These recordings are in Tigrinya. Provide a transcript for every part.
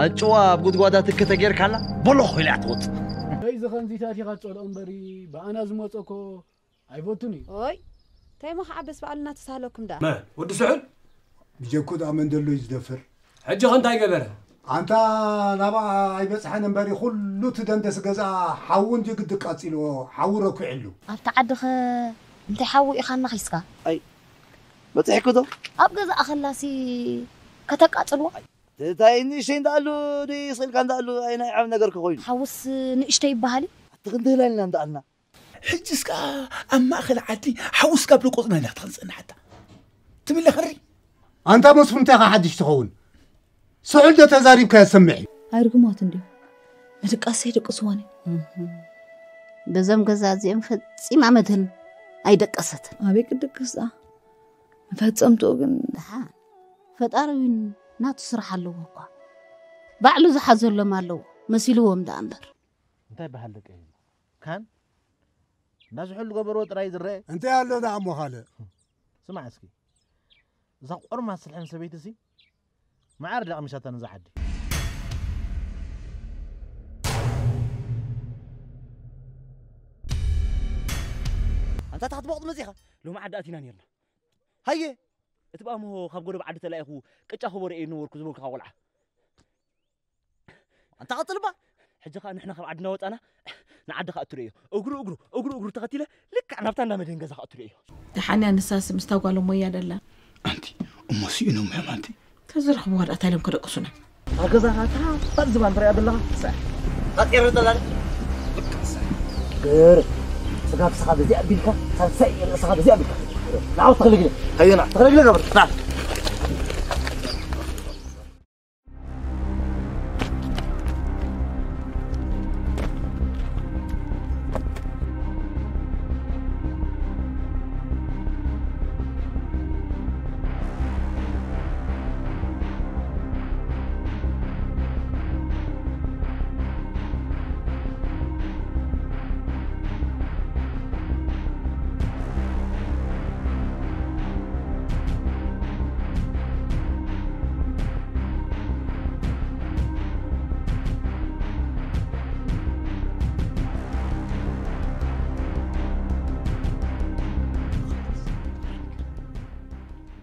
ኣንጭዋ ኣብ ጉድጓዳ ትኪ ተጌርካላ ቦሎኽ ኢላ ትወጽእ። ከይ ዝኸንዚታት ኢኻ ትጸልኦ እምበሪ ብኣና ዝመጸኮ ኣይፈቱን እዩ። ኦይ እንታይ ሞ ከዓ በስ በዓልና ተሳለኩም ዳ መ ወዲ ስሑል ብጀኩ ደኣ መን ደሎ እዩ ዝደፍር? ሕጂ ኸ እንታይ ገበረ? ኣንታ ናብኣ ኣይበጽሐን እምበሪ ኩሉ እቲ ደንደስ ገዛ ሓዊ እንዲ ግዲ ቃጺልዎ ሓዊ ረኩዕሉ። ኣብቲ ዓዲ ኸ እንታይ ሓዊ ኢኻ እናኺስካ? በጺሕኪ ዶ? ኣብ ገዛ ኣኸላሲ ከተቃጽልዎ? እንታይ ንእሽተይ እንዳኣሉ ድዩ ስቕ ኢልካ እንዳኣሉ ኣይናይ ዓብ ነገር ክኾይኑ? ሓውስ ንእሽተይ ይበሃል እዩ። ኣቲ ክንዲ ህላልና እንዳኣልና ሕጅስ ከኣ ኣብ ማእኸል ዓዲ ሓውስ ካብ ደቆጽና ኢና ክትኸንጽና ሓታ ትምለ ኸሪ ኣንታ መስፉ እንታይ ኢኻ ሓድሽ ትኸውን? ስሑል ዶ ተዛሪብካ የሰምዕ እዩ። ኣይርግማት እንድዩ ምድቃስ ኣይደቅስዋን እዩ። በዞም ገዛ እዚኦም ፈጺማ መድህን ኣይደቀሰትን። ኣበይ ክድቅስ ደኣ መፈጸምትኡ ግን ደሓን ፈጣሪ እውን ናቱ ስራሕ ኣለዎ እኳ ባዕሉ ዝሓዘሎም ኣለዎ መሲልዎም ደኣ እምበር እንታይ በሃል ደቂ ህዝቢ ካን እንዳዚ ሕሉ ገበርዎ ጥራይ ዝረአ እንታይ ኣሎ ደኣ እሞ ካልእ ስማዕ እስኪ እዛ ቆርማ ስልሕን ሰበይቲ ሲ መዓር ደኣ ቀሚሳታ ነዛ ዓዲ ኣንታ ታኽትቦቕ መጺኻ ሎሚ ዓዲ ኣቲና ነርና ሃየ እቲ ብኣምሆ ካብ ጎደብ ዓዲ ተላኢኹ ቅጫ ክቦ ርእየ ነበርኩ ዝበልኩኻ ቆልዓ ኣንታ ቀጽልባ ሕጂ ኸኣ ንሕና ካብ ዓዲ እናወጻና ንዓዲ ከኣ እትርእዮ እግሩ እግሩ እግሩ እግሩ ተኸቲለ ልክዕ ናብታ እንዳ መድህን ገዛ ከኣ እትርእዮ ደሓንያ ንሳስ ምስታ ጓል እሞያ ደላ ኣንቲ እሞ ስኢኖም እዮም ኣንቲ ተዝረኽብዋ ደኣ ታይሎም ከደቅሱና ኣብ ገዛኻ ታባል ዝባን ትሪኣ ዘለኻ ሰሕ ኣጢረ ጠላል ግር ስጋብ ስኻ በዚኣ ኣቢልካ ሳልሳይ ርእስኻ በዚኣ ኣቢልካ ንዓው ተኽልግለ ሃየና ተኽልግለ ገበር ና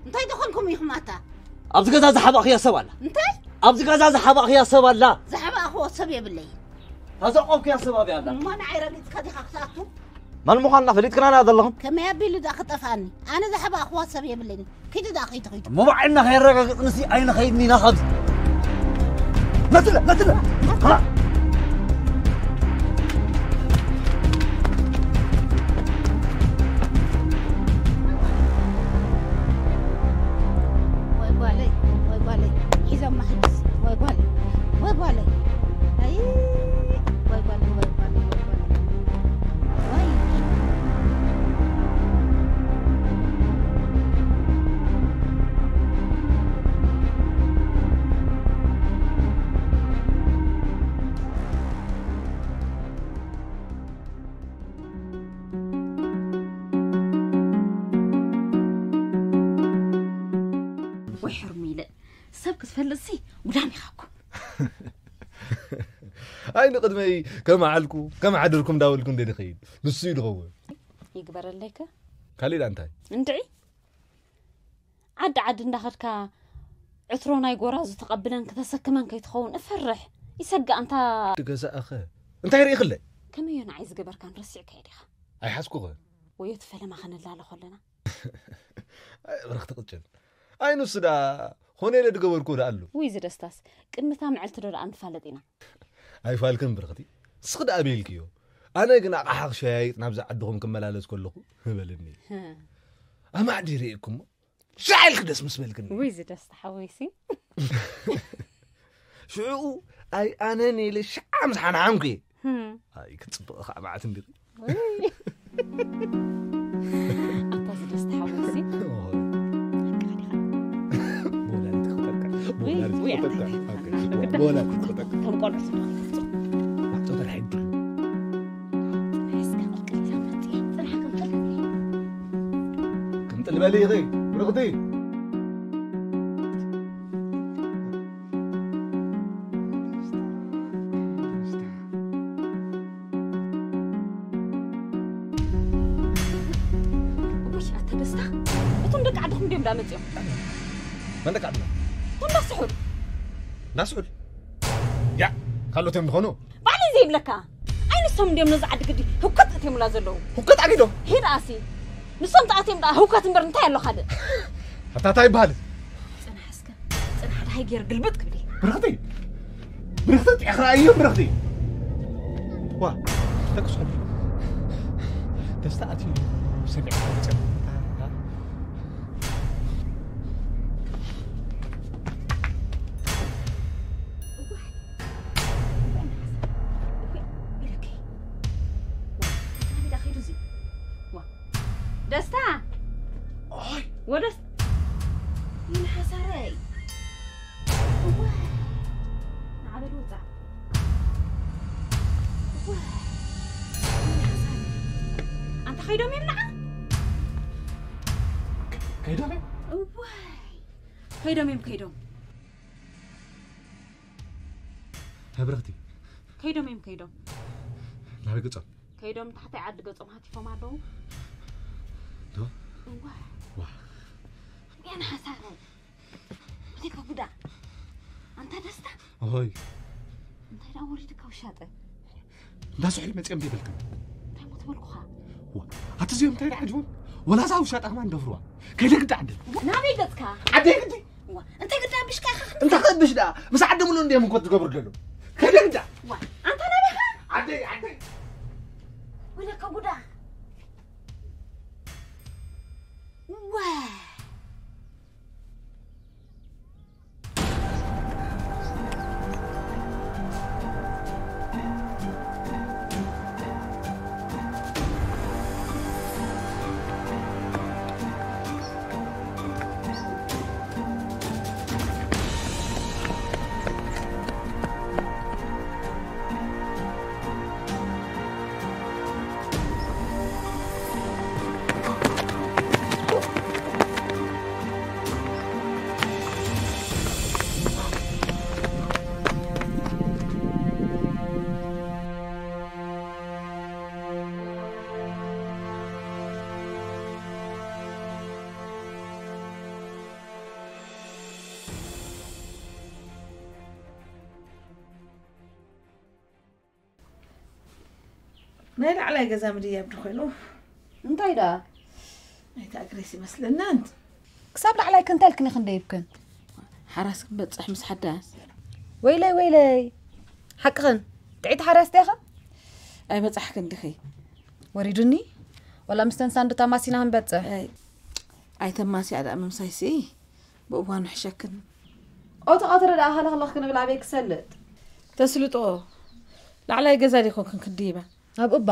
እንታይ ደኾንኩም ኢኹም ኣታ ኣብዚ ገዛ ዝሓባእኽያ ሰብ ኣላ እንታይ ኣብዚ ገዛ ዝሓባእኽያ ሰብ ኣላ ዝሓባእኽዎ ሰብ የብለይ ታዘቆብክያ ሰብ ኣብያ ኣላ እሞ ንዓይ ረጊፅካ ዲኻ ክትኣቱ ማን ምዃንና ፈሊጥክናና ዘለኹም ከመይ ኣቢሉ ዳ ክጠፍኣኒ ኣነ ዝሓባእኽዋ ሰብ የብለይን ኪዱ ዳ ኸይዱ ኸይዱ እሞ ባዕልና ከየረጋገፅንሲ ኣይንኸይድን ኢና ካብዚ መትለ መትለ ወይ ጓለይ ወይ ጓለይ ሒዞማ ሕጅስ ወይ ጓለይ ወይ ጓለይ ኣይ ወይ ጓለይ ወይ ጓለይ ወይ ጓለይ ወይ ወይ ሕርሙ ኢለ ሰብ ክትፈልጥሲ ጉዳም ኢኻ እኮ ኣይ ንቕድመይ ከም ዓልኩ ከም ዓደርኩም እንዳበልኩ እንደ ድኸይድ ንሱ እዩ ድኸውን ይግበረለይከ ካሊድ ኣንታይ እንድዒ ዓዲ ዓዲ እንዳኸድካ ዕትሮ ናይ ጎራዙ ተቐብለን ክተሰክመን ከይትኸውን እፈርሕ ይሰግእ ኣንታ ድገዛእኸ እንታይ ርኢኽለይ ከመዮ ንዓይ ዝገበርካን ረሲዕካዮ ዲኻ ኣይሓዝኩኸ ወዮ እቲ ፈለማ ኸነላለ ኾለና ብርኽቲ ቅጭን ኣይ ንሱ ደኣ ኾነ ኢለ ድገበርኩ ደኣ ኣሉ ውይ ዝደስታስ ቅድሚ እታ ምዕልቲ ዶ ደኣ ንፋለጥ ኢና ኣይፋልክን ብርኽቲ እስኺ ደኣ ኣበይ ኢልክዮ ኣነ ግን ኣቕሓ ክሸያይጥ ናብዛ ዓድኹም ክመላለስ ከለኹ በልኒ ኣማዕዲረ እኩሞ ሻዕ ኢልኪ ደስ ምስ በልክኒ ውይ ዝደስታ ሓወይሲ ሽዑኡ ኣይ ኣነ ነይለ ሻዓ ምስ ሓንሓንኩ እየ ኣይ ክትፅብቕ ከዓ መዓት እንዲኺ ኣታ ዝደስታ ሓወይሲ ወላዲት ክጠቅዕ ወላዲት ክጠቅዕ ወላዲት ክጠቅዕ ከም ቆልዑ ስደኽትፍፁ ማዕፆ ተርሒዱ ክንጥል በሊ ኢኺ ብርኽቲ። ብኹም ድዮም እንዳመፅኦም? መን ደቃ ዓድና? እንዳስሑል እንዳስሑል ያ ካልኦት እዮም ዝኾኑ። ባዕለይ ዘይብለካ ኣይ ንሶም እንድዮም ነዚ ዓዲ ግዲ ህውከት እትዮምላ ዘለዉ። ሁከት ኣጊዶ ሄድ ኣሲ ንሶም ተኣትዮም ደኣ ህውከት እምበር እንታይ ኣሎ ካልእ? ኣታታ ይበሃል። ፅናሕ እስከ ፅናሕ ደሃይ ገይር ግልብጥ ክብል እየ። ብርኽቲ ብርኽቲ ጢዕኽራ እዮም ብርኽቲ። ዋ ተክስሑ ደስታ ኣትዩ ሰሚዕ ደስታ ኦይ ወደስ ይንሓሳረይ እዋ ንዓበል ውፃእ እዋ ይንሓሳረይ ኣንተ ኸይዶም እዮም ንዓ ከይዶም እዮም እዋይ ከይዶም እዮም ከይዶም ብርኽቲ ከይዶም እዮም ከይዶም ናበይ ገጾም ከይዶም ታሕታይ ዓዲ ገጾም ሃቲፎም ኣለዉ ዶ እዋ ዋ ገና ሓሳረ ወዲካ ጉዳ ኣንታ ደስታ ኦይ እንታይ ደኣ ወሪድካ ውሻጠ እንዳስሑል መጺኦም ዘይበልክን እንታይ ሞ ትበልኩኻ ዋ ኣቲ እዚኦም እንታይ ደዓጅቦም ወላ እዛ ውሻጣ ከማን ደፍርዋ ከይደ ግዳ ዓደ ናበይ ገጽካ ዓደይ ግዲ ዋ እንታይ ግዳ ብሽካ ኢኻ እንታይ ከብሽ ደኣ ምስ ዓደ ምሉ እንዲኦም እንኮ ትገብሩ ደሎ ከይደ ግዳ ዋ ኣንታ ናበይኻ ዓደይ ዓደይ ወለካ ጉዳ ዋ ናይ ላዕላይ ገዛ ምድያብ ዶ ኮይኑ እንታይ ደኣ ናይቲ ኣግሬስ ይመስለና እንት ክሳብ ላዕላይ ክንተልክኒ ክንደይብክን ሓራስ ክንበፅሕ ምስ ሓዳስ ወይለይ ወይለይ ሓቅኽን ጥዒት ሓራስ ዲኻ ኣይበፃሕክን ዲኺ ወሪዱኒ ወላ ምስተን ሳንዱታ ማሲና ክንበፅሕ ኣይተማስያ ደኣ ምምሳይሲ ብእዋኑ ሕሸክን ኦቶ ቀትሪ ደኣ ሃለኽለኽ ክንብል ኣበይ ክሰልጥ ተስልጦ ላዕላይ ገዛ ዲኮንክን ክድይባ ኣብ እባ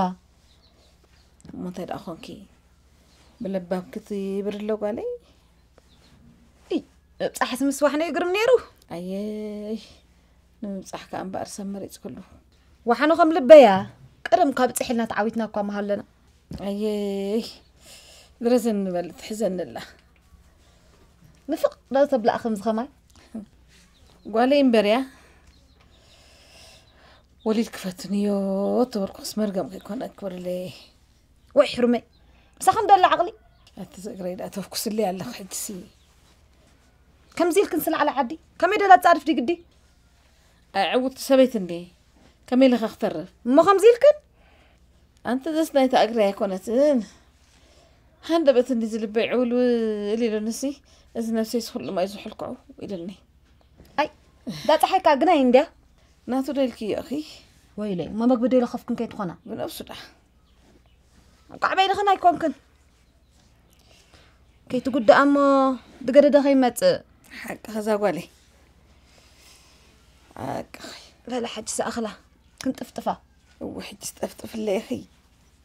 እሞ እንታይ ደኣ ኮንኪ ብለባም ክትብር ኣሎ ጓለይ እይ ምብፃሕስ ምስዋሕ ነይግርም ነይሩ ኣየይ ንምብፃሕ ከዓ እምበኣር ሰብ መሪፅክሉ ወሓኑ ከም ልበያ ቅድም ካብ ፅሒልና ተዓዊትና እኳ መሃለና ኣየይ ዝረዘን ንበል ትሕዘኒ ኣላ ንፍቕ ዶ ተብላእ ከምዚ ኸማይ ጓለይ እምበርያ ወሊድ ክፈትንዮ ተበልኩስ መርገም ከይኮነ ክብርለይ ወይ ሕሩመይ ምሳኸ እንደላ ዓቕሊ ኣቲ ዝእግረይ ደኣ ተፍኩስለይ ኣለኽ ሕጅሲ ከምዚ ኢልክን ስላዕላ ዓዲ ከመይ ደላ ጻድፍ ዲግዲ ኣይዕውቲ ሰበይቲ እንዴ ከመይ ኢለኸ ክተርፍ እሞ ከምዚ ኢልክን ኣንተ ዘስ ናይታ እግሪ ኣይኮነትን ሃንደበት እንዲ ዝልበይ ዕውልውል ኢሉንሲ እዚ ነብሰይ ዝኩሉ ማይ ዝሕልክዑ ኢሉኒ ዳፀሓይካ ግናይ እንድያ ናቱ ደልክዮ እኺ ወይለይ እሞ መግቢ ደይለኸፍክን ከይትኾና ብነብሱ ዳ ቋዕበይ ድኽን ኣይኮንክን ከይትጉዳእ እሞ ዝገደደ ከይመፅእ ሓቂ ኸዛ ጓለይ ሓቂ ኸይ በለ ሓጂ ሰኣኽላ ክንጥፍጥፋ እወ ሕጂ ስጠፍጥፍለ ኢኺ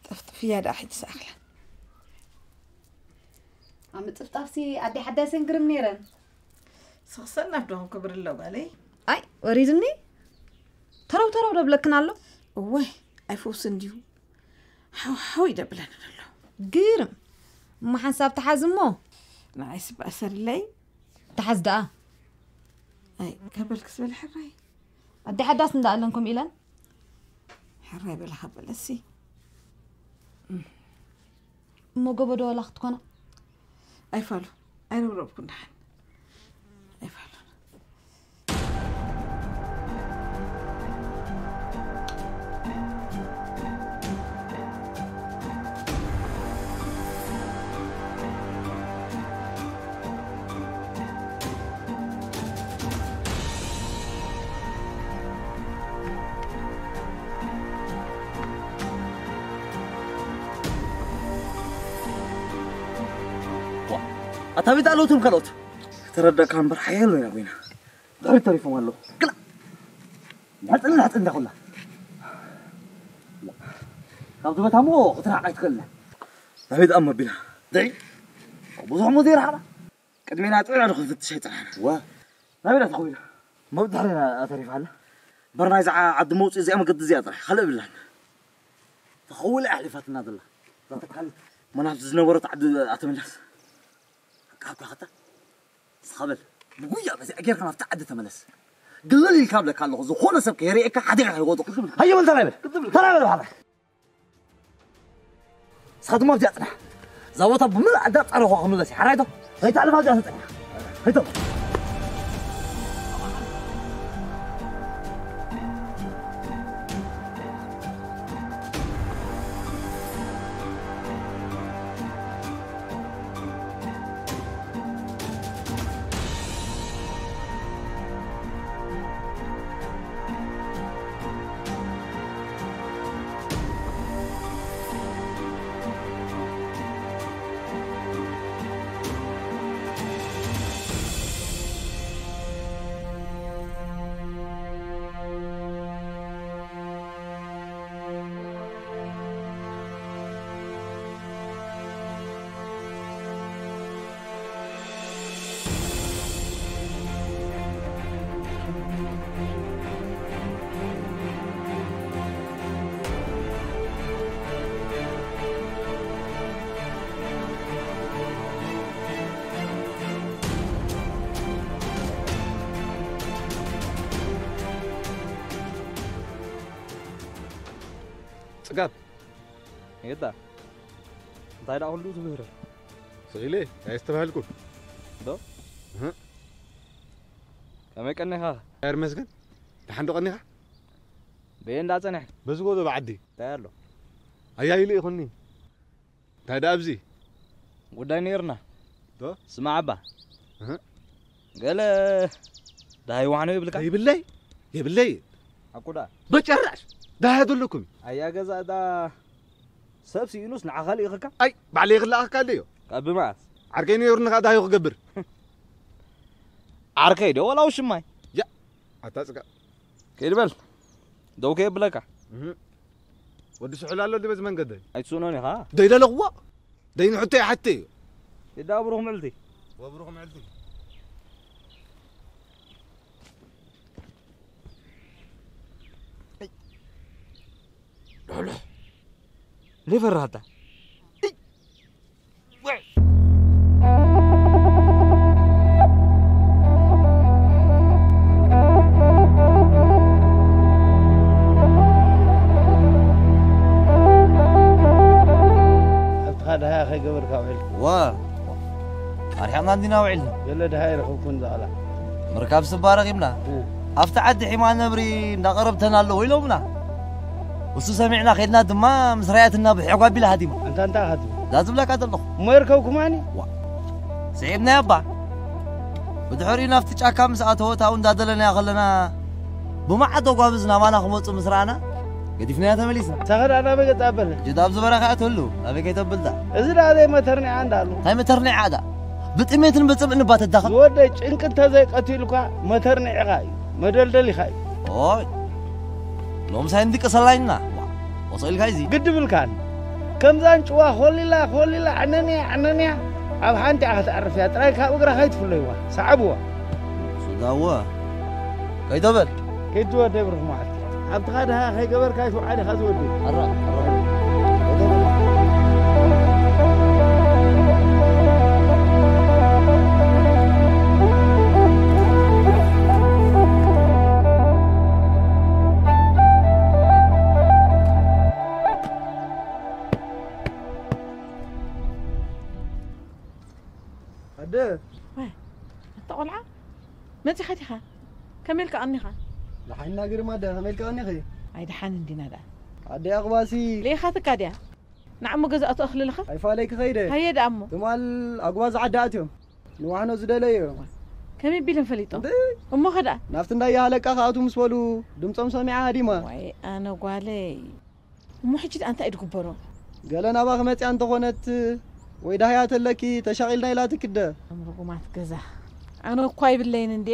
ጠፍጥፍያ ደኣ ሕጂ ሰኣኽላ ኣብ ምጥፍጣፍሲ ኣደ ሓዳሰን ግርም ነይረን ስኽሰናፍ ዶኹም ክብር ኣሎ ጓለይ ኣይ ወሪድኒ ተረው ተረው ደብለክን ኣሎ እወ ኣይፈውስ እንድዩ ሓው ሓው ይደብለኒ ዘሎ ግርም እሞ ሓንሳብ ተሓዝ እሞ ንዓይ ስባእሰርለይ ተሓዝ ደኣ ኣይ ከበልክ ዝበለ ሕራይ ኣደ ሓዳስ እንዳኣለን ከምኡ ኢለን ሕራይ በለ ከበለሲ እሞ ጎበዶ ዋላ ክትኮና ኣይፋሉ ኣይረብረብኩን ደሓን ኣይፋሉን። ኣታ ቤት ኣለውቶም ካልኦት? ተረዳእካ እምበር ሓያሎ ኢና ኮይና። ድሕሪት ተሪፎም ኣለዉ። ግላ! ንሕጥን ንሕጥን እንዳ ኩላ። ካብዚ ቦታ እሞ ክትርሕቕ ኣይትኽእልን። ናበይ ደኣ እሞ ኣቢና? ደይ! ብዙሕ እሞ ዘይረሓቕና። ቅድሜና ጥዑይ ዶ ክንፍትሽ ኣይጸናሕና? ዋ! ናበይ ደኣ ተኾይና? መብት ድሕሪና ኣተሪፋ ኣላ። እምበር ናይዛ ዓ-፣ ዓዲ መውጽኢ እዚኣ መገዲ እዚኣ ጥራይ፣ ካልእ የብላን። ተኸውላ እያ ኣሕሊፋትና ዘላ። እዛ ተካል መናፍቲ ዝነበረት ዓዲ ኣተመላስ። ካብ ካኸታ ንስኻ በል፣ ብጉያ በዚኣ ጌርካ ናብቲ ዓዲ ተመለስ። ግልል ኢልካ እብለካ ኣለኹ፣ ዝኾነ ሰብ ከይርእየካ ሓዲጋ ከይወድቕ። ሃየ በል ተራይ በል። ተራይ በል ብሓላይ። ንስኻ ድማ ኣብዚኣ ጽናሕ። እዛ ቦታ ብምልእ ዓዳ ጻረኹ ክምለስ እየ። ሓራይቶ፣ ከይተዕልፍ ኣብዚኣ ተጸንሕ። ከይቶ። ጽጋብ። የዳ። እንታይ ደኣ ኩሉ ትምህር? ስኢለ፣ ኣየስተባህልኩን። ዶ? እህ። ከመይ ቀኒኻ? ኣየር መስገን። ደሓን ዶ ቀኒኻ? በየ እንዳ ጸንሕ። በዚ ጎዶ ብዓዲ። እንታይ ኣሎ? ኣያይሉ ይኹኒ። እንታይ ደኣ ኣብዚ? ጉዳይ ነይርና። ዶ? ስማዕ ኣባ። እህ። ገለ ደሃይ ዋሕኖ ይብልካ? የብለይ። የብለይ። ኣኩዳ። በጨራሽ። ደሃይ ዘለኩም። ኣያ ገዛ እዳ ሰብ ስኢኑስ ንዓኻ ልኢኽካ? ኣይ፣ ባዕለይ ክልኣኽካ ኣለዮ። ካብ ብመዓስ? ዓርከይ ነይሩኒ ኸኣ ደሃዩ ክገብር። ዓርከይ ዶ ወላ ውሽማይ? ያ፣ ኣታ ጽጋ። ከይድ በል። ደው ከየብለካ። እህ። ወዲ ስሑል ኣሎ ድበ ዝመንገደይ። ኣይትስእኖን ኢኻ? ደይ ደለኽዎ። ደይ ንሕቶ ይሓተ እዩ። ይዳ ብሩኽ ምዕልቲ። ወብሩኽ ምዕልቲ። ዶሎ። ለይፈራሃታ። ኣብትኻ ደሃያ ከይገበርካ ውዒልካ። ዋ፣ ኣርሒቕና እንዲና ውዒልና። ገለ ደሃይ ረኽብኩን ዛቕላ። ምርካብ ስባ ረኺብና። እ። ኣብቲ ዓዲ ሒማ ነብሪ እንዳቐረብተን ኣለዉ ኢሎምና። እሱ ሰሚዕና ኸድና ድማ ምስ ራያትና ብሕጓ ኣቢላ ሃዲማ። ኣንታ እንታይ ሃዲማ? እዛ ዝብለካ ዘለኹ። እሞ የርከብኩማኒ? ዋ። ስዒብናያ እባ። ብድሕሪኡ ናብቲ ጫካ ምስ ኣተወት ኣብኡ እንዳደለናያ ከለና ብመዓት ኣጓብዝ ናባና ክመጹ ምስ ረኣና ገዲፍናያ ተመሊስና። እታ ኸ ደኣ ናበይ ገጻ ኣበለ? ሕጂ ዳኣ ኣብዚ በረኻ እያ ትህሉ። ናበይ ከይተብል ደኣ? እዚ ደኣ ዘይመተርኒዓ እንዳሉ። እንታይ መተርኒዓ ደኣ? ብጥሜትን ብጽምእን እባ ተዳኽም። ዝወደይ ጭንቂ እንተዘይቀቲሉካ መተርኒዕኻ እዩ። መደልደሊኻ እዩ። ኦይ። ሎምሳይ እንድቅሰላ ኢና። ዋ፣ ወሶ ኢልካ እዚ። ግድብ ኢልካን። ከምዛ ኣንጭዋ ኮሊላ፣ ኮሊላ፣ ዕነንያ፣ ዕነንያ። ኣብ ሓንቲ እያ ከተዕርፍ እያ። ጥራይ ካብ እግራ ከይትፍለይዋ። ሰዓብዋ። ሱዳዋ። ከይተበል። ከይትወደይ ብሩኽ መዓልቲ። ኣብትኻ ድሃ ከይገበርካ ኣይትውዓል ኢኻ ዝወደይ። ኣራ፣ ኣራ። ደ ዋይ፣ ኣታ ቆልዓ፣ መጺኻ ዲኻ? ከመይ ኢልካ ቀኒኻ? ደሓንና ግርማ፣ ደ ከመይ ኢልካ ቀኒኺ? ኣይ፣ ደሓን እንዲና ደኣ። ኣደይ ኣቕባሲ። ልኢኻትካ ድያ? ንዓሞ ገዛ እቶ እኽልልኻ? ኣይፋለይ ክኸይደ። ሃየ ደኣ እሞ። ትማል ኣጉባዝ ዓዲ ኣትዮም። ንዋሕኖ ዝደለዮ። ከመይ ቢሎም ፈሊጦም? እንደ እሞ ኸ ደኣ? ናብቲ እንዳያ ሃለቃ ክኣቱ ምስ በሉ፣ ድምጾም ሰሚዓ ሃዲማ። ዋይ፣ ኣነ ጓለይ። እሞ ሕጂ ደኣ እንታይ እዩ ዝግበሮ? ገለ ናባኺ መጺኣ እንተኾነት፣ ወይ ዳህያ ተለኪ፣ ተሻቒልና ኢላትኪ ደ። እም ርጉማት ገዛ። ኣነ እኳ ይብለይን እንዴ።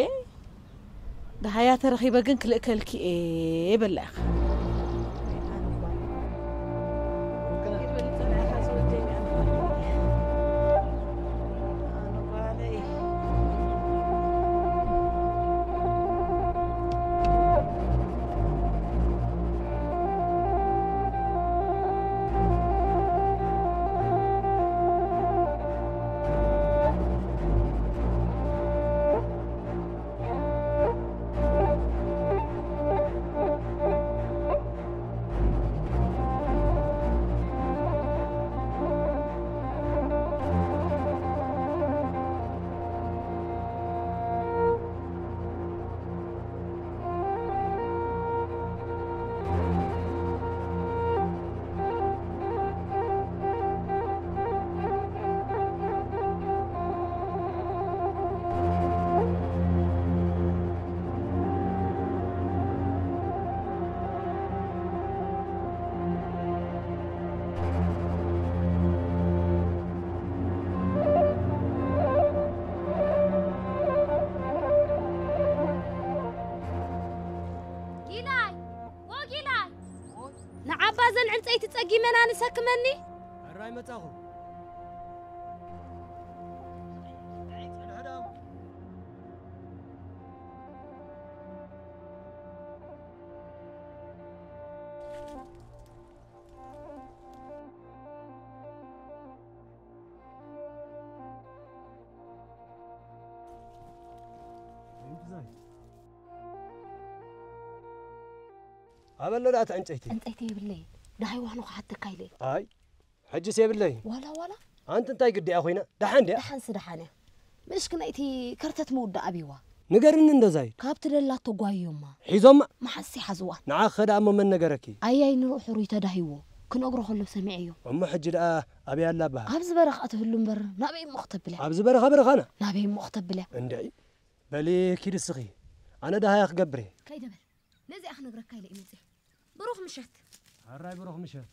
ደሃያ ተረኺበ ግን ክልእከልኪ እየ በላ ኢኻ። ጊላይ! ኦ ጊላይ! ንዓባ ዘን ዕንጸይቲ ጸጊመና ንሰክመኒ? ሕራይ መጻኹ። ኣበሎ ደኣ እቲ ዕንጨይቲ። ዕንጨይቲ የብለይ። ደሃይ ዋህኖ ክሓተካ ኢለ። ኣይ፣ ሕጅስ የብለይ። ዋላ፣ ዋላ። ኣንቲ እንታይ ግዲኣ ኮይና? ደሓን ድያ? ደሓንስ ደሓን እያ። ምእሽክ ናይቲ ከርተት መወዳእ ኣብይዋ። ንገርኒ እንደዛይ። ካብቲ ደላቶ ጓዮማ። ሒዞማ? መሓሲ ሓዝዋ። ንዓ ኸዳ እሞ መን ነገረኪ? ኣያይ ንርኡ ሕሩይ ተዳሂዎ። ክነግሮ ከሎ ሰሚዐዮ። እሞ ሕጂ ደኣ ኣበይ ኣላ በሃ? ኣብዚ በረኻ ትህሉ እምበር ናበይ እሞ ክተብልያ? ኣብዚ በረኻ በረኻና? ናበይ እሞ ክተብልያ? እንድዒ። በሊ ኪድ እስኺ። ኣነ ደሃያ ክገብር እየ። ከይደ በል። ነዚኣ ክነግረካ ኢለ እየ መጺአ። ብሩኽ ምሸት። ሕራይ ብሩኽ ምሸት።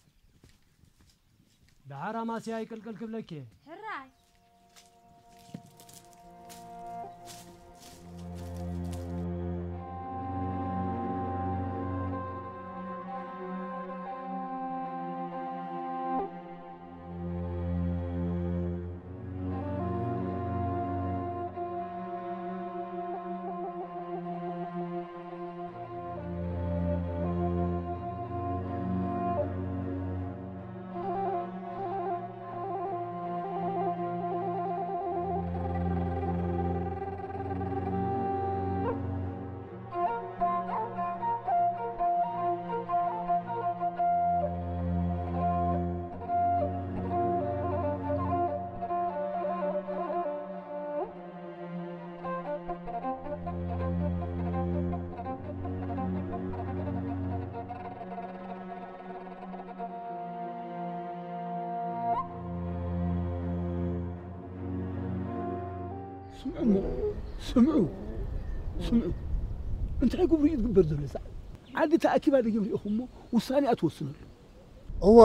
ደሓር ኣማስያ ይቅልቅል ክብለኪ እየ። ሕራይ። ስምዑ እሞ፣ ስምዑ፣ ስምዑ። እንታይ ግብሩ እዩ ዝግበር ዘሎ ሰዓት? ዓዲ ተኣኪባ ደጊም ርኢኹም እሞ ውሳኔ ኣትወስነሉ። እዋ፣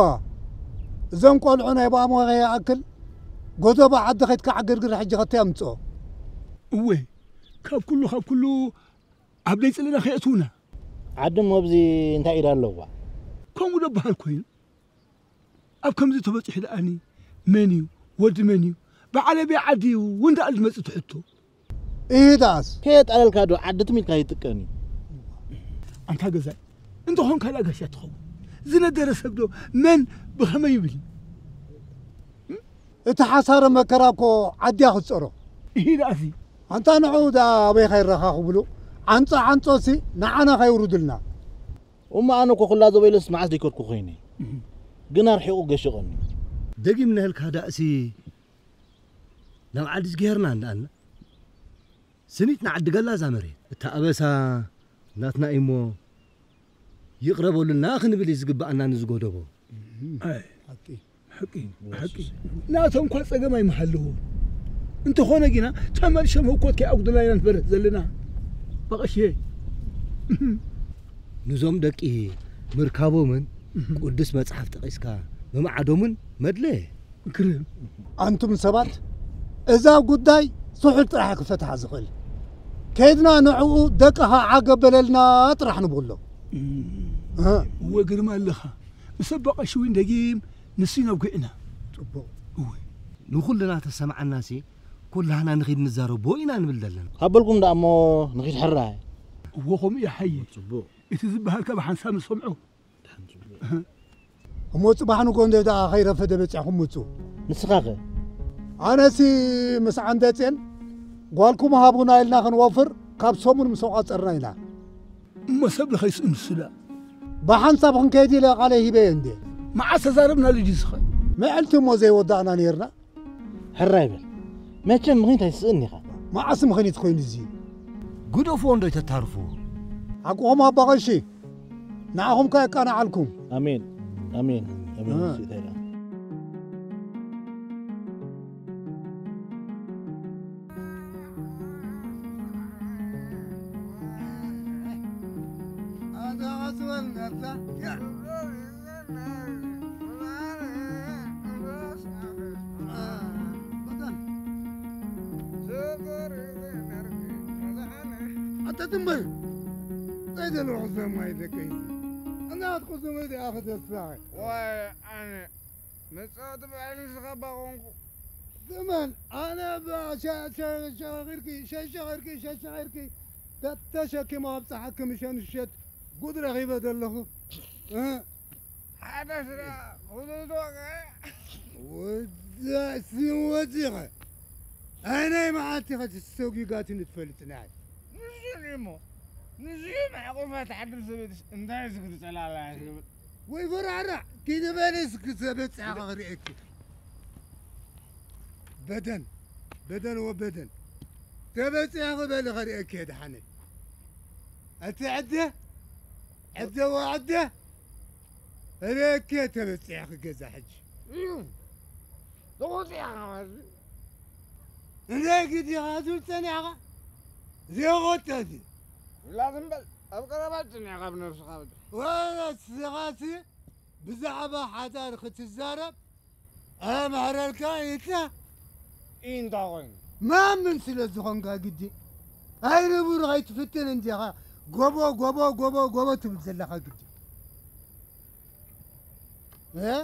እዞም ቆልዑ ናይ ብኣሞኸ ይኣክል ጎደቦ ዓዲ ከይትካ ዕግርግር ሕጂ ኸተይ ኣምጽኦ። እወ፣ ካብ ኩሉ፣ ካብ ኩሉ ኣብ ደይ ጽልእና ከየእትዉና። ዓዲ እሞ ኣብዚ እንታይ ኢዳ ኣለዋ? ከምኡ ዶ በሃል ኮይኑ? ኣብ ከምዚ ተበጺሑ ደኣኒ መን እዩ? ወዲ መን እዩ? በዓል ኣበይ ዓዲ እዩ? እውን ደኣ ዝመጽእ ትሕቶ። እሂ ደኣስ። ከየጣለልካ ዶ ዓዲ ትም ኢልካ ይጥቀም እዩ? ኣንታ ገዛኢ፣ እንተኾንካ ደኣ ጋሻ ትኸውን። ዝነደረ ሰብ ዶ መን ብኸመይ ይብል? እቲ ሓሳረ መከራ እኮ ዓድያ ክትጸሮ። እሂ ደኣሲ። ኣንታ ንዕኡ ደኣ ኣበይ ከይረኻ ክብሉ፣ ዓንጾ ዓንጾሲ ንዓና ከየውርዱልና። እሞ ኣነ እኮ ኩላ ዘበይለስ መዓስ ደይከድኩ ኮይነ። እህ። ግን ኣርሒቑ ገሽቐኒ። ደጊም ነህልካ ደኣሲ። ናብ ዓዲ ዝገርና እንዳኣልና ስኒት ንዓዲ ገላ እዛ መሬት እታ ኣበሳ ናትና እሞ ይቕረ በሉልና ክንብል እዩ ዝግባኣና ንዝጎደቦ። ኣይ፣ ሓቂ፣ ሓቂ፣ ሓቂ። ናቶም እኳ ጸገም ኣይመሃለዎ። እንተኾነ ግና ተመልሸ መኮት ከይኣጉድላ ኢና ንፈርህ ዘለና። በቐሽየ። ንዞም ደቂ ምርካቦምን ቅዱስ መጽሓፍ ጠቒስካ ምምዓዶምን መድለ። ግርም። ኣንቱም ሰባት፣ እዛ ጉዳይ ስሑል ጥራሕ ክፈትሓ ዝኽእል። ከይድና ንዕኡ ደቅኻ ዓገብ በለልና ጥራሕ ንብሎ። እም። እ። እወ፣ ግርም ኣለኻ። ምስ ኣባ ቀሺ እውን ደጊም ንሱ ኢና ኣውጊዕና። ጽቡቕ። እወ። ንኹልና ተሰምዓናሲ፣ ኩላህና ንኺድ ንዛረቦ ኢና ንብል ዘለና። ሃበልኩም ደኣ እሞ ንኺድ ሕራይ። እወ፣ ከምኡ እዩ ሓየ። ጽቡቕ። እቲ ዝበሃል ካብ ሓንሳብ ንሰምዖ። እሞ ጽባሕ ንግሆ እንደ ደኣ ከይረፈደ በጺሕኩም ምጹ። ንስኻኸ? ኣነሲ ምስ ዓንደጼን ጓልኩም ሃቡና ኢልና ክንወፍር ካብ ሰሙን ምስ ኣቋጸርና ኢና። እሞ ሰብ ለኸይስእኑ ስላ። ብሓንሳብ ክንከይድ ኢለ ቃለይ ሂበየ እንዴ። መዓስ ተዛረብና ልጅ ዝኸ? ምዕልቲ እሞ ዘይወዳእና ነይርና። ሕራይ በል። መቸም ምኽኒት ኣይትስእን ኢኻ። መዓስ ምኽኒት ኮይኑ እዚ? ግደፍዎ እንዶ ኣይተታርፍዎ። ሓቅኹም ኣባ ቀሺ፣ ንዓኹም ከ የቃንዓልኩም። ኣሜን፣ ኣሜን፣ ኣሜን። እ። ስእተና። ኣታ ትም በል። እንታይ ዘለኹ ሰማይ ደቀይ? እናትኩ ስሙ ደኣ ክተስፋ። ዋይ ኣነ መጻወቲ በዓል ንስኻ እባ ኮንኩ። ትም በል። ኣነ እባ ሸ-፣ ሸ-፣ ሸኺርኪ፣ ሸ-፣ ሸኺርኪ፣ ሸ-፣ ሸኺርኪ ተተሸኪመ ኣብጽሓኪ ምሸት ምሸት ጉድ ረኺበ ዘለኹ። እ? ሓደ ስራ ክብሎ ዝወቀ። ወዳእሲ ወዲኸ። ኣይ ናይ መዓልቲ ኸ ተሰጒጋትኒ ትፈልጥ ናይ። ንሱ እሞ፣ ንሱ እዩ መዕቆፋ ትሓድር ሰበይትስ እንታይ ዝግዲ ጸላላ ትብል? ወይ ፈራዕራዕ፣ ኪዲ በሊ እስኪ ተበጺሐ ክርእየኪ። በደን፣ በደን ወበደን። ተበጺሐ ክበሊ ክርእየኪ እየ ደሓነይ። ኣቲ ዕደ፣ ዕደ ወዕደ፣ ርእየኪ እየ ተበጺሐ ክገዛ ሕጂ። እዩ፣ ተቖጢዕኻ ማለት እዩ። እንታይ ግዲኻ ትብል ጸኒሕካ? ዘይቆጠ ድዩ? ውላድ እምበል፣ ኣብ ቀረባ ጸኒሕካ ብነብስኻ በል። ወላ ንስኻሲ ብዛዕባ ሓዳር ክትዛረብ ኣምሕረልካ ኢልካ እንታይ ኮይኑ? ማምን ስለ ዝኾንካ ግዲ። ኣይ ንቡር ከይትፍትን እንዲኻ ጎቦ፣ ጎቦ፣ ጎቦ፣ ጎቦ ትብል ዘለኻ ግዲ። እ?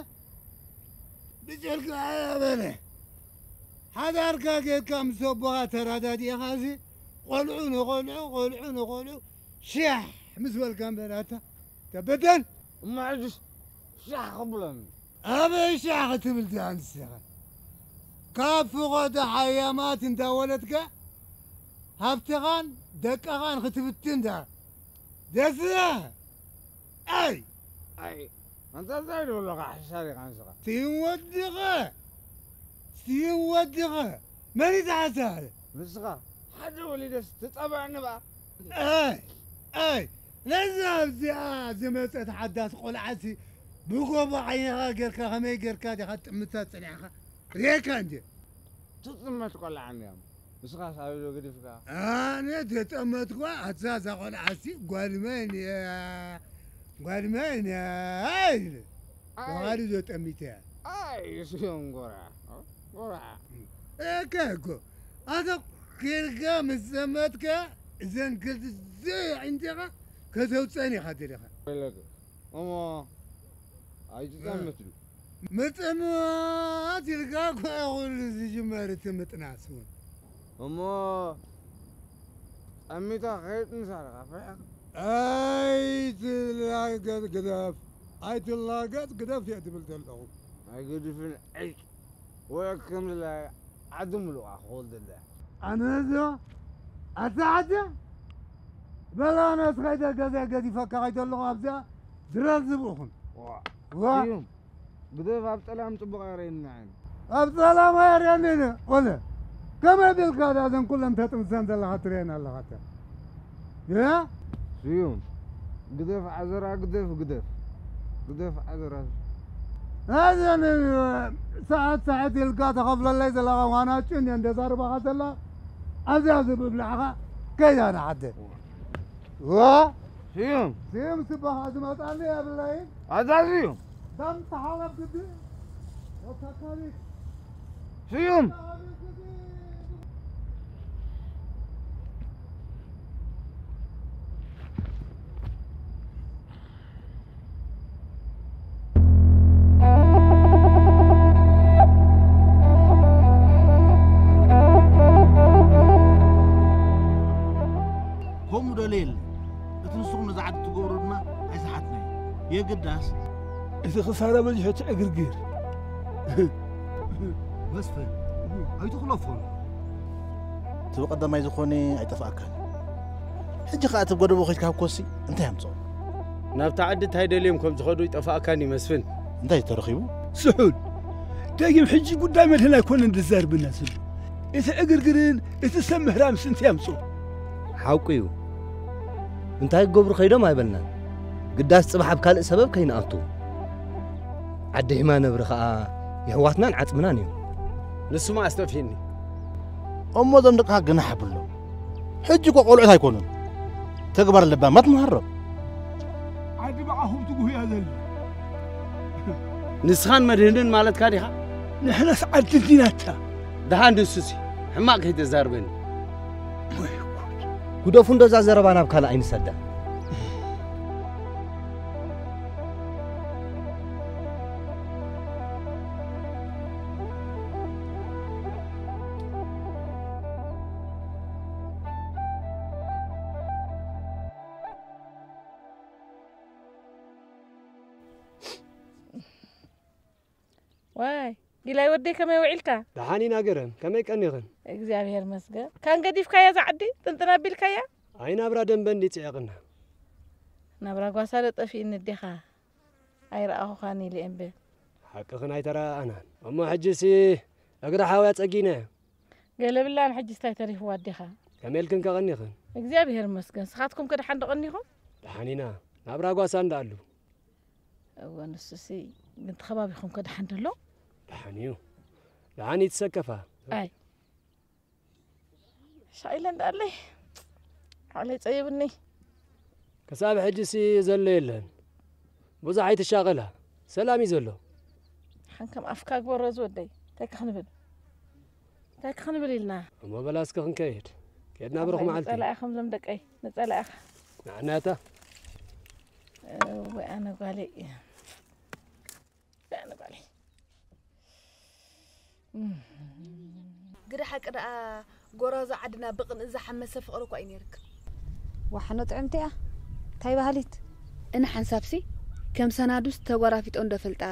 ብጭልካ ኣበለ። ሓዳርካ ጌርካ ምስ ኣቦኻ ተራዳዲእኻሲ ቆልዑ ንቆልዑ፣ ቆልዑ ንቆልዑ ሻሕ ምስ በልካ እምበር ኣታ ተበደን። እሞ ሕጅስ ሻሕ ክብለኒ? ኣበይ ሻሕ ክትብል ዲኻ ንስኻ? ካብ ፍቖዶ ሓያማት እንዳወለድካ ሃብትኻን ደቅኻን ክትብትን ዳ ደስያ! ኣይ! ኣይ! ኣንታ እንታይ ትብለካ ሓሳር ኢኻ ንስኻ? ስቲም ወድኻ! ስቲም ወድኻ! መን እዩ ዝሓሳር? ንስኻ ሓደ ወሊደስ ትጸብዐኒ በኣ? ኣይ! ኣይ! ነዛ ኣብዚኣ ዝመጸት ሓዳስ ቆልዓሲ ብጎቦ ዓይንኻ ጌርካ ከመይ ጌርካ ዲኻ ትጥምታ ጸኒሕኻ? ርኤካ እንድየ። ትጥመት ቆልዓ እንድያ። ንስኻስ ኣበይ ዶ ገዲፍካ? ኣነ ተጠመትኳ፣ ኣታ እዛ ቆልዓሲ ጓል መን እያ? ጓል መን እያ? ኢለ። ኣይ። ብኻልእ ዶ ጠሚተ እያ? ኣይ፣ ስዮም ጎራ። ጎራ። እከ እኮ፣ ኣታ ኬድካ ምስ ዘመትካ፣ እዘን ክልተ ኣዒንትኻ ከተውፀን ኢኻ ደሊኻ። ወይለከ። እሞ ኣይትጠምት ዶ? ምጥማት ኢልካ እኮ ኩሉ ዝጅመር እቲ ምጥናስ እውን። እሞ ጠሚታ ከይጥንሳ ኢኻ ፍርሕኻ? ኣይትላገጽ ግደፍ፣ ኣይትላገጽ ግደፍ እየ ትብል ዘለኹ። ኣይገድፍን ዕጭ። ወይ ከምዚ ኢላ ዓዲ ምሉኣ ክወልደላ። ኣነ እዚኦ ኣታ ዓዲ በላ ኣነስ ከይደ ገዛ ገዲፈካ ከይደ ኣለኹ ኣብዚኣ ድረር ዝብእኹም። ዋ። ዋ። ስዩም፣ ግደፍ ኣብ ጸላም ጽቡቕ ኣይረእየኒ ዓይኑ። ኣብ ጸላም ኣየርእየኒ እነ፣ ቆለ። ከመይ ቢልካ ዳ እዘን ኩለን ተጥንሰን ዘለኻ ትርእየን ኣለኻ? እተ ያ ስዩም፣ ግደፍ ዓዘራ፣ ግደፍ፣ ግደፍ፣ ግደፍ ዓዘራ። ኣዘን ሰዓት ሰዓት ኢልካ ተኸፍለለይ ዘለኻ ዋናጭ እንደ እንደ ዛርባኻ ዘላ ኣብዚኣ ዝብላዕኻ ከይዳ ንዓደ። ዋ ስዩም፣ ስዩም ስባኻ ዝመጣኒ የብለይን። ኣዛዝዩ። ዳም ተሓለፍ ግዲ ወታካሪ ስዩም። ከምኡ ደለ የለን። እቲ ንስኹም ነዛ ዓዲ ትገብሮ ድማ ኣይሰሓትናይ። የግዳስ እቲ ክሳራ በዚሑ እቲ ዕግርግር። መስፍን፣ ኣይትኹለፎን። እቲ ብቐዳማይ ዝኾነ ኣይጠፍኣካን። ሕጂ ኸኣ እቲ ጎደቦ ኸይድካ ኮሲ እንታይ ኣምጽኦ? ናብታ ዓዲ እንታይ ደልዮም ከም ዝኸዱ ይጠፍኣካን እዩ መስፍን። እንታይ ተረኺቡ? ስሑል፣ ደጊም ሕጂ ጉዳይ መድህን ኣይኮነን ዝዛርብና ዘሎ። እቲ ዕግርግርን እቲ ሰብ ምህራምስ እንታይ ኣምጽኦ? ሓቁ እዩ። እንታይ ክገብሩ ከይዶም ኣይበልናን። ግዳስ ጽባሕ ኣብ ካልእ ሰበብ ከይንኣቱ። ዓዲ ሒማ ነብሪ ኸኣ የሕዋትናን ዓጽምናን እዩ። ንሱማ ኣስጠፊኒ። እሞ እዞም ደቅኻ ግናሕ ኣብሎም። ሕጂ እኮ ቆልዑት ኣይኮኑን። ተግባር ለባማት ምሃሮም። ዓዲ ብኣኹም ትጉህያ ዘላ። ንስኻን መድህንን ማለትካ ዲኻ? ንሕናስ ዓዲ እንዲናታ። ደሓን ንሱሲ ሕማቕ ከይተዛርበኒ። ወይ ጉድ። ግደፉ እንዶ እዛ ዘረባ ናብ ካልእ ኣይንሰዳ። ዋይ ጊላይ ወደይ ከመይ ውዒልካ? ደሓን ኢና ገረም፣ ከመይ ቀኒኽን? እግዚኣብሔር መስገን። ካን ገዲፍካያ እዛ ዓዲ ጥንጥን ኣቢልካያ? ኣይ ናብራ ደንበ እንዲ ጽዒቕና። ናብራ ጓሳ ዶ ጠፊእኒ ኣዴኻ? ኣይረኣኹኻን ኢለ እምበር። ሓቅኽን ኣይተረኣኣናን። እሞ ሕጂሲ እግሪ ሓውያ ጸጊነ። ገለ ብላን ሕጂስ እንታይ ተሪፍዋ ኣዴኻ? ከመይ ኢልክን ከቐኒኽን? እግዚኣብሔር መስገን። ንስኻትኩም ከ ደሓን ዶ ቀኒኹም? ደሓን ኢና። ናብራ ጓሳ እንዳኣሉ። እወ ንሱሲ ግን ተኸባቢኹም ከ ደሓን ደሎ? ደሓን እዩ። ደሓን ይትሰከፋ። ኣይ ሻይለ እንዳለይ ዓለይ ጸይብኒ። ክሳብ ሕጂሲ ዘሎ የለን። ብዙሕ ኣይትሻቐላ። ሰላም እዩ ዘሎ። ሓንከም ኣፍካ ግበሮ ዝወደይ። እንታይ ከ ክንብል? እንታይ ከ ክንብል ኢልና? እሞ በላ እስከ ክንከይድ። ከድና ብሩኽ መዓልቲ። ንጸላእኹም ዞም ደቀይ። ንጸላእኻ። ንዓናታ። እወ ኣነ ጓለይ። ኣነ ጓለይ። ግደ ሓቂ ደኣ ጎራዙ ዓድና ብቕንኢ ዝሓመሰ ፍቕሪ እኳ እዩ ነይርክ። ዋሕኖ ጥዕምቲ እያ። እንታይ ባህሊት? እነ ሓንሳብሲ ከም ሰናዱስ ተጓራፊጦ እንዶ ፈልጣ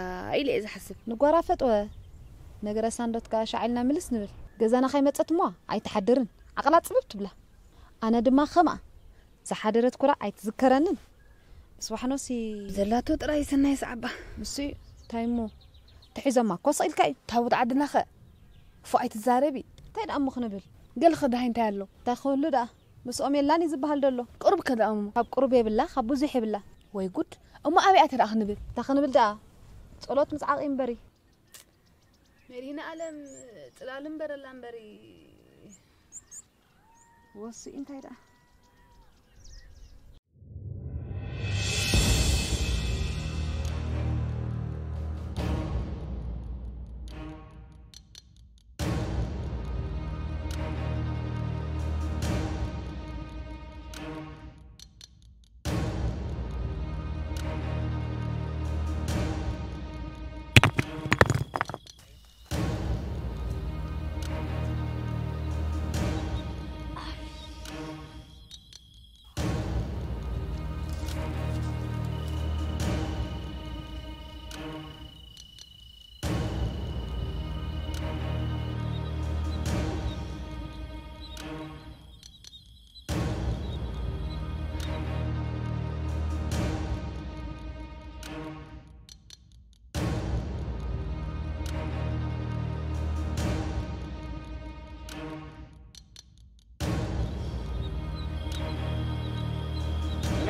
ኢለ እየ ዝሓስብ። ንጓራፈጥ ወ ነገረ ሳንዶት ከኣ ሻዕ ኢልና ምልስ ንብል። ገዛና ከይመጸት እሞ ኣይትሓድርን። ዓቕላ ጽብብ ትብላ። ኣነ ድማ ከምኣ። ዝሓደረት ኩራ ኣይትዝከረንን። ምስ ዋሕኖሲ ዘላቶ ጥራይ ሰናይ ሰዓባ። ንሱ እዩ። እንታይ እሞ? ተሒዞማ እኮ ስቕ ኢልካ እዩ። ታቦት ዓድና ኸ? ክፉእ ኣይትዛረቢ። እንታይ ደኣ እሞ ክንብል? ገለ ኸ ደሃይ እንታይ ኣሎ? እንታይ ክህሉ ደኣ? ምስኦም የላን እዩ ዝበሃል ደሎ። ቁሩብ ከ ደኣ እሞ? ካብ ቁሩብ የብላ፣ ካብ ብዙሕ የብላ። ወይ ጉድ! እሞ ኣበይ ኣተ ደኣ ክንብል? እንታይ ክንብል ደኣ? ጸሎት ምጽዓቕ እዩ እምበሪ። መድህነ ኣለም ጽላል እምበረላ እምበሪ። ወሲ እንታይ ደኣ?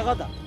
غدا.